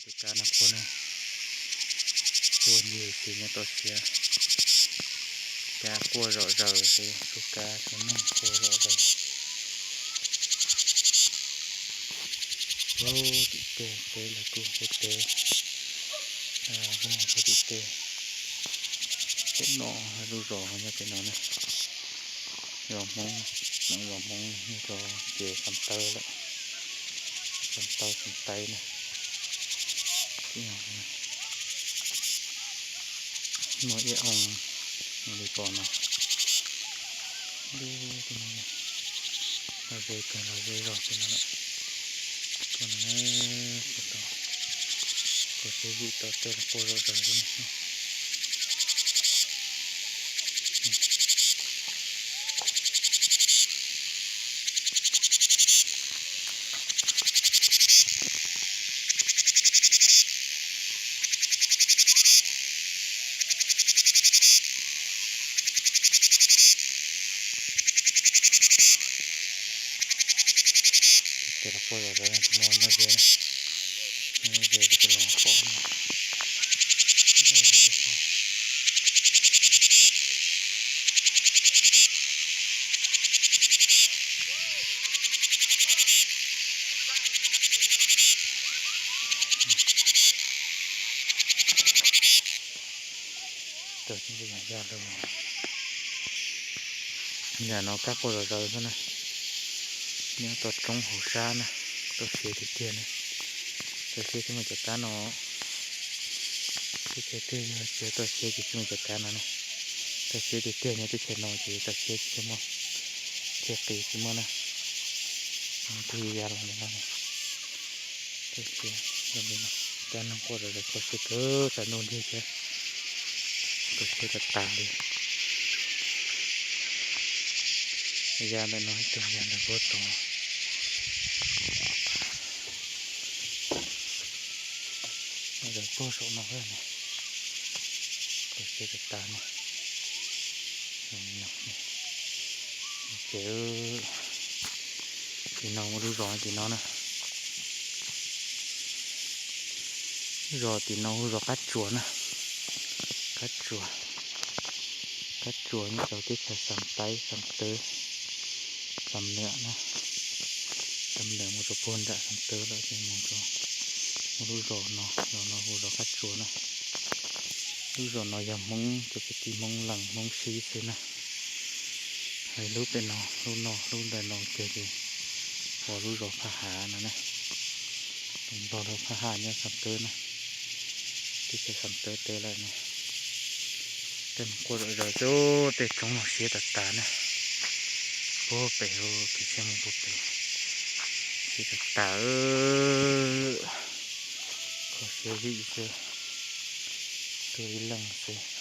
Tus kab no quaj na, quaj ncig si nyob toj siab. Kab quaj zom zaws xwb, tus kab tus noog quaj zom zaws. Ub, tim tej teb lawv kuj hu teb, hu teb tim tej. Pem no lub zos nyob pem no na, zos Hmoob, zos Hmoob nyob rau ces Xam Tawb lawm, Xam Tawb Xam Taiv na. Muaj ib oo li pom no, los ze kawg los ze zog pem no lawm. Koj no, koj siab vim tau tej los quaj zom zaws xwb na. Tej los quaj zom zaws, tus no nyob ze na, nyob ze ces kuv los pom. Yam no kab quaj zom zaws xwb na. Nyob toj roob hauv sab na, toj siab tiag tiag na. Toj siab tsis muaj cov kab no. Teb chaws twg yog tsis toj siab ces tsis muaj cov kab no na. Toj siab tiag tiag nyob teb chaws no ces toj siab tsis muaj, tsis qis tsis muaj na. Twb ya los li no, toj siab zoo li no. Kab noog quaj zom zaws kho siab kawg, tshav ntuj nrig thiab, kho siab tas tas li. Ya ntawm no ib tug ya ntawm puag tod, ya ntawm puag saum no na, kho siab tas tas na. Ces tim no muaj lub zos tim no na. Zos tim no hu zos Qab Tsuas na. Qab Tsuas, Qab Tsuas nyob rau teb chaws Xam Taiv, Xam Tawb, Xam Nwam na. Xam Nwam mus rau puag nram Xam Tawb lawm ces mus rau, mus lub zos no, zos no hu zos Qab Tsuas na. Lub zos no yog Hmoob cov kwv tij Hmoob Lees Hmoob Sib xwb na. Hais lub pem no, lub no, lub ntawm no kiag ces pom lub zos Phaj Hav no na. Tus Nplog lawv Phaj Hav nyob Xam Tawb na, teb chaws Xam Tawb teb lawm na. Tej no quaj zom zaws, tej roob no siab tas tas na. Puag pem, kev siab mus puag pem, siab tas tas, kho siab vim xwb, tuag ib leeg xwb.